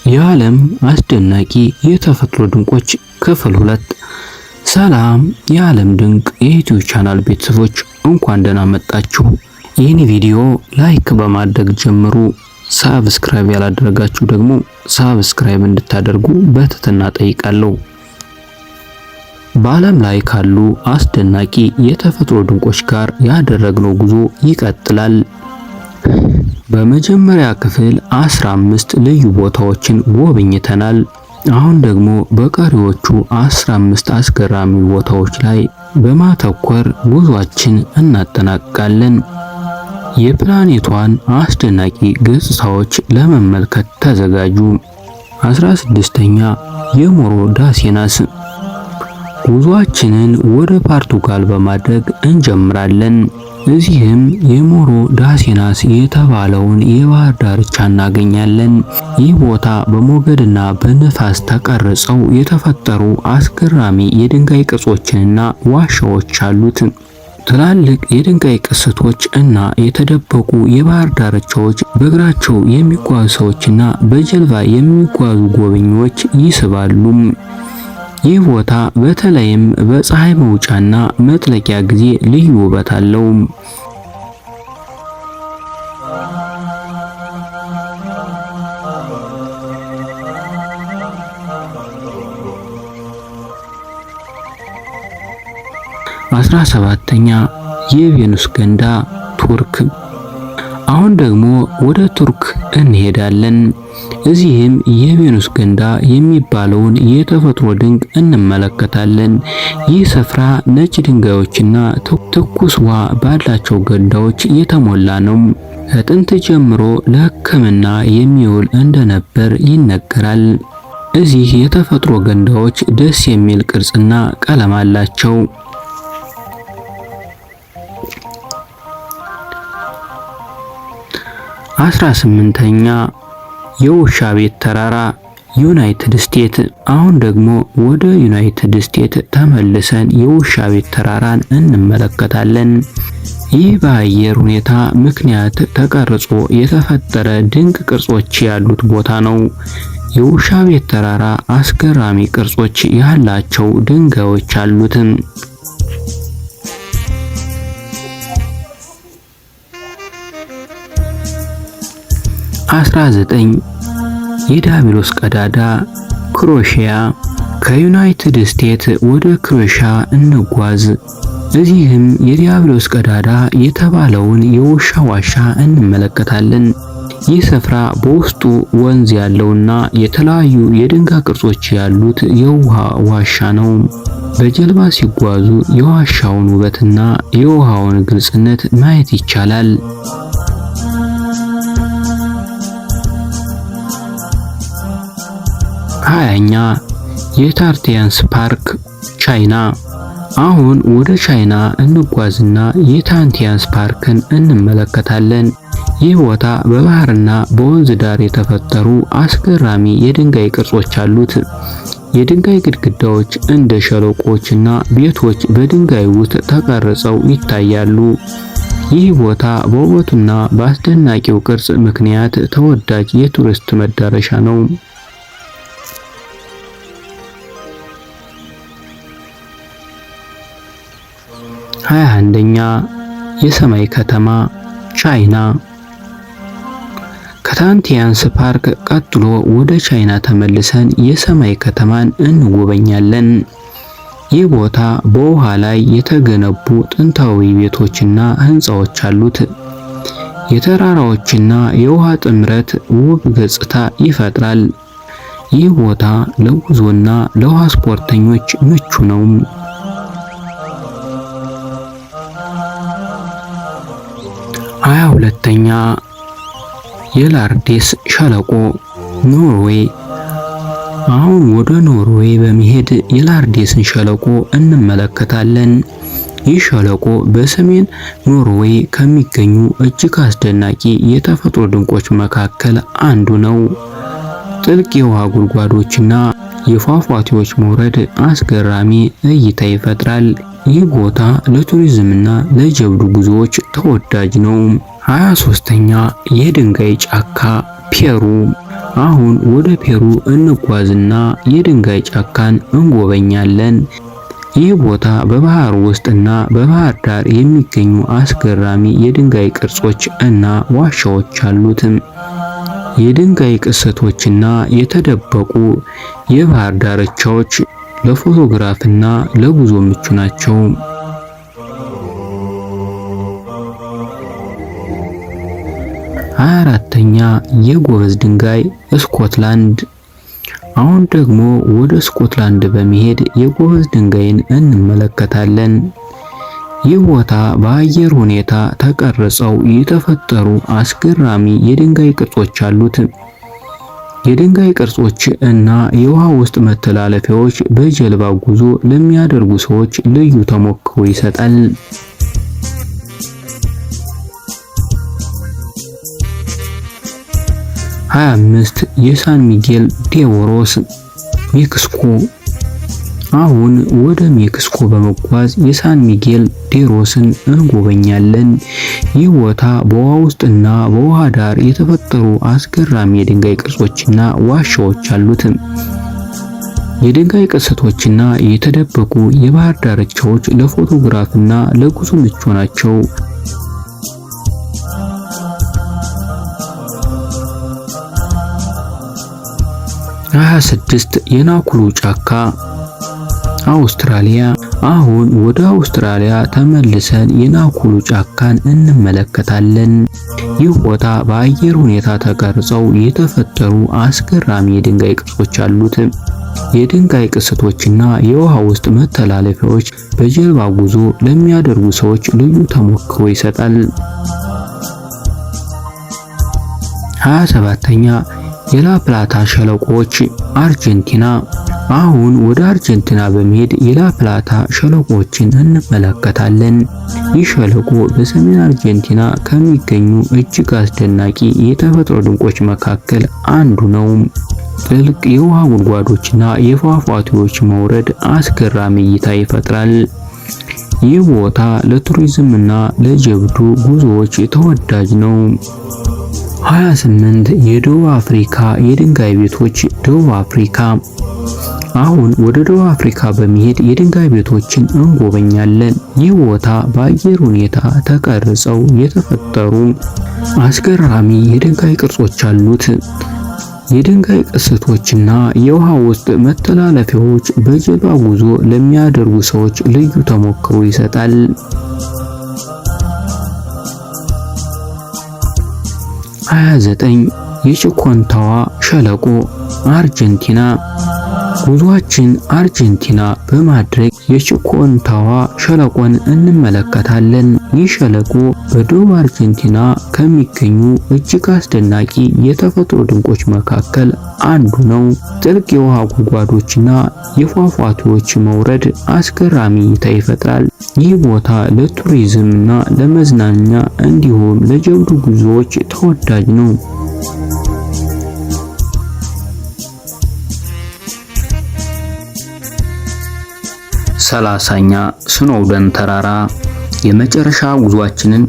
የዓለም አስደናቂ የተፈጥሮ ድንቆች ክፍል 2። ሰላም የዓለም ድንቅ የዩቲዩብ ቻናል ቤተሰቦች፣ እንኳን ደህና መጣችሁ። ይህን ቪዲዮ like በማድረግ ጀምሩ። Subscribe ያላደረጋችሁ ደግሞ subscribe እንድታደርጉ በትህትና ጠይቃለሁ። በዓለም ላይ ካሉ አስደናቂ የተፈጥሮ ድንቆች ጋር ያደረግነው ጉዞ ይቀጥላል። በመጀመሪያ ክፍል 15 ልዩ ቦታዎችን ጎብኝተናል። አሁን ደግሞ በቀሪዎቹ 15 አስገራሚ ቦታዎች ላይ በማተኮር ጉዟችን እናጠናቅቃለን። የፕላኔቷን አስደናቂ ገጽታዎች ለመመልከት ተዘጋጁ። 16ኛ፣ የሞሮ ዳሴናስ። ጉዟችንን ወደ ፖርቱጋል በማድረግ እንጀምራለን። እዚህም የሞሮ ዳሴናስ የተባለውን የባህር ዳርቻ እናገኛለን። ይህ ቦታ በሞገድና በንፋስ ተቀርጸው የተፈጠሩ አስገራሚ የድንጋይ ቅርጾችንና ዋሻዎች አሉት። ትላልቅ የድንጋይ ቅስቶች እና የተደበቁ የባህር ዳርቻዎች በእግራቸው የሚጓዙ ሰዎችና በጀልባ የሚጓዙ ጎብኚዎች ይስባሉ። ይህ ቦታ በተለይም በፀሐይ መውጫና መጥለቂያ ጊዜ ልዩ ውበት አለው። 17ኛ፣ የቬኑስ ገንዳ፣ ቱርክ። አሁን ደግሞ ወደ ቱርክ እንሄዳለን። እዚህም የቬኑስ ገንዳ የሚባለውን የተፈጥሮ ድንቅ እንመለከታለን። ይህ ስፍራ ነጭ ድንጋዮችና ትኩስ ውሃ ባላቸው ገንዳዎች የተሞላ ነው። ከጥንት ጀምሮ ለሕክምና የሚውል እንደነበር ይነገራል። እዚህ የተፈጥሮ ገንዳዎች ደስ የሚል ቅርጽና ቀለም አላቸው። 18ኛ፣ የውሻ ቤት ተራራ፣ ዩናይትድ ስቴትስ። አሁን ደግሞ ወደ ዩናይትድ ስቴትስ ተመልሰን የውሻ ቤት ተራራን እንመለከታለን። ይህ በአየር ሁኔታ ምክንያት ተቀርጾ የተፈጠረ ድንቅ ቅርጾች ያሉት ቦታ ነው። የውሻ ቤት ተራራ አስገራሚ ቅርጾች ያላቸው ድንጋዮች አሉት። 19፣ የዲያብሎስ ቀዳዳ፣ ክሮሺያ። ከዩናይትድ ስቴትስ ወደ ክሮሺያ እንጓዝ። እዚህም የዲያብሎስ ቀዳዳ የተባለውን የውሻ ዋሻ እንመለከታለን። ይህ ስፍራ በውስጡ ወንዝ ያለውና የተለያዩ የድንጋይ ቅርጾች ያሉት የውሃ ዋሻ ነው። በጀልባ ሲጓዙ የዋሻውን ውበትና የውሃውን ግልጽነት ማየት ይቻላል። 20ኛ፣ የታርቲያንስ ፓርክ፣ ቻይና። አሁን ወደ ቻይና እንጓዝና የታንቲያንስ ፓርክን እንመለከታለን። ይህ ቦታ በባህርና በወንዝ ዳር የተፈጠሩ አስገራሚ የድንጋይ ቅርጾች አሉት። የድንጋይ ግድግዳዎች እንደ ሸለቆዎችና ቤቶች በድንጋይ ውስጥ ተቀርጸው ይታያሉ። ይህ ቦታ በውበቱና በአስደናቂው ቅርጽ ምክንያት ተወዳጅ የቱሪስት መዳረሻ ነው። 21ኛ፣ የሰማይ ከተማ፣ ቻይና። ከታንቲያንስ ፓርክ ቀጥሎ ወደ ቻይና ተመልሰን የሰማይ ከተማን እንጎበኛለን። ይህ ቦታ በውሃ ላይ የተገነቡ ጥንታዊ ቤቶችና ህንፃዎች አሉት። የተራራዎችና የውሃ ጥምረት ውብ ገጽታ ይፈጥራል። ይህ ቦታ ለጉዞና ለውሃ ስፖርተኞች ምቹ ነው። 22ኛ፣ የላርዴስ ሸለቆ፣ ኖርዌይ። አሁን ወደ ኖርዌይ በመሄድ የላርዴስን ሸለቆ እንመለከታለን። ይህ ሸለቆ በሰሜን ኖርዌይ ከሚገኙ እጅግ አስደናቂ የተፈጥሮ ድንቆች መካከል አንዱ ነው። ጥልቅ የውሃ ጉድጓዶችና የፏፏቴዎች መውረድ አስገራሚ እይታ ይፈጥራል። ይህ ቦታ ለቱሪዝምና ለጀብዱ ጉዞዎች ተወዳጅ ነው። 23ኛ፣ የድንጋይ ጫካ፣ ፔሩ። አሁን ወደ ፔሩ እንጓዝና የድንጋይ ጫካን እንጎበኛለን። ይህ ቦታ በባህር ውስጥና በባህር ዳር የሚገኙ አስገራሚ የድንጋይ ቅርጾች እና ዋሻዎች አሉት። የድንጋይ ቅስቶችና የተደበቁ የባህር ዳርቻዎች ለፎቶግራፍና ለጉዞ ምቹ ናቸው። 24ኛ የጎበዝ ድንጋይ ስኮትላንድ። አሁን ደግሞ ወደ ስኮትላንድ በመሄድ የጎበዝ ድንጋይን እንመለከታለን። ይህ ቦታ በአየር ሁኔታ ተቀርጸው የተፈጠሩ አስገራሚ የድንጋይ ቅርጾች አሉት። የድንጋይ ቅርጾች እና የውሃ ውስጥ መተላለፊያዎች በጀልባ ጉዞ ለሚያደርጉ ሰዎች ልዩ ተሞክሮ ይሰጣል። 25 የሳን ሚጌል ዴ ኦሮስ ሜክሲኮ። አሁን ወደ ሜክሲኮ በመጓዝ የሳን ሚጌል ዴሮስን እንጎበኛለን። ይህ ቦታ በውሃ ውስጥና በውሃ ዳር የተፈጠሩ አስገራሚ የድንጋይ ቅርጾችና ዋሻዎች አሉት። የድንጋይ ቅስቶችና የተደበቁ የባህር ዳርቻዎች ለፎቶግራፍና ለጉዞ ምቹ ናቸው። 26 የናኩሉ ጫካ አውስትራሊያ። አሁን ወደ አውስትራሊያ ተመልሰን የናኩሉ ጫካን እንመለከታለን። ይህ ቦታ በአየር ሁኔታ ተቀርጸው የተፈጠሩ አስገራሚ የድንጋይ ቅርጾች አሉት። የድንጋይ ቅስቶችና የውሃ ውስጥ መተላለፊያዎች በጀልባ ጉዞ ለሚያደርጉ ሰዎች ልዩ ተሞክሮ ይሰጣል። 27ኛ የላፕላታ ሸለቆዎች አርጀንቲና። አሁን ወደ አርጀንቲና በመሄድ የላፕላታ ሸለቆዎችን እንመለከታለን። ይህ ሸለቆ በሰሜን አርጀንቲና ከሚገኙ እጅግ አስደናቂ የተፈጥሮ ድንቆች መካከል አንዱ ነው። ጥልቅ የውሃ ጉድጓዶችና የፏፏቴዎች መውረድ አስገራሚ እይታ ይፈጥራል። ይህ ቦታ ለቱሪዝም እና ለጀብዱ ጉዞዎች ተወዳጅ ነው። 28 የደቡብ አፍሪካ የድንጋይ ቤቶች ደቡብ አፍሪካ። አሁን ወደ ደቡብ አፍሪካ በመሄድ የድንጋይ ቤቶችን እንጎበኛለን። ይህ ቦታ በአየር ሁኔታ ተቀርጸው የተፈጠሩ አስገራሚ የድንጋይ ቅርጾች አሉት። የድንጋይ ቅስቶችና የውሃ ውስጥ መተላለፊያዎች በጀልባ ጉዞ ለሚያደርጉ ሰዎች ልዩ ተሞክሮ ይሰጣል። 29 የቺኮንታዋ ሸለቆ አርጀንቲና። ጉዟችን አርጀንቲና በማድረግ የቺኮንታዋ ሸለቆን እንመለከታለን። ይህ ሸለቆ በደቡብ አርጀንቲና ከሚገኙ እጅግ አስደናቂ የተፈጥሮ ድንቆች መካከል አንዱ ነው። ጥልቅ የውሃ ጉድጓዶችና የፏፏቴዎች መውረድ አስገራሚ እይታ ይፈጥራል። ይህ ቦታ ለቱሪዝም እና ለመዝናኛ እንዲሁም ለጀብዱ ጉዞዎች ተወዳጅ ነው። 30ኛ ስኖውደን ተራራ። የመጨረሻ ጉዟችንን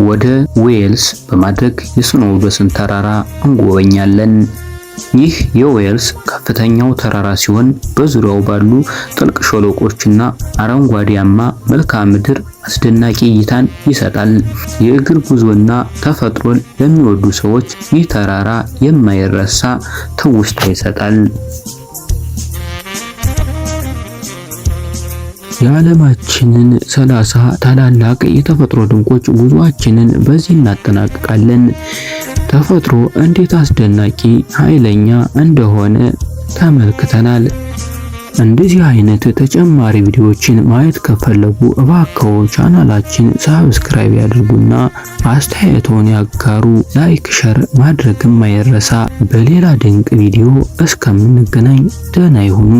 ወደ ዌልስ በማድረግ የስኖውደን ተራራ እንጎበኛለን። ይህ የዌልስ ከፍተኛው ተራራ ሲሆን በዙሪያው ባሉ ጥልቅ ሸለቆችና አረንጓዴያማ መልክዓ ምድር አስደናቂ እይታን ይሰጣል። የእግር ጉዞና ተፈጥሮን ለሚወዱ ሰዎች ይህ ተራራ የማይረሳ ትውስታ ይሰጣል። የዓለማችንን 30 ታላላቅ የተፈጥሮ ድንቆች ጉዟችንን በዚህ እናጠናቅቃለን። ተፈጥሮ እንዴት አስደናቂ ኃይለኛ እንደሆነ ተመልክተናል። እንደዚህ አይነት ተጨማሪ ቪዲዮዎችን ማየት ከፈለጉ እባክዎ ቻናላችን subscribe ያድርጉና አስተያየቶን ያጋሩ። Like፣ share ማድረግም አይረሳ። በሌላ ድንቅ ቪዲዮ እስከምንገናኝ ደህና ይሁኑ።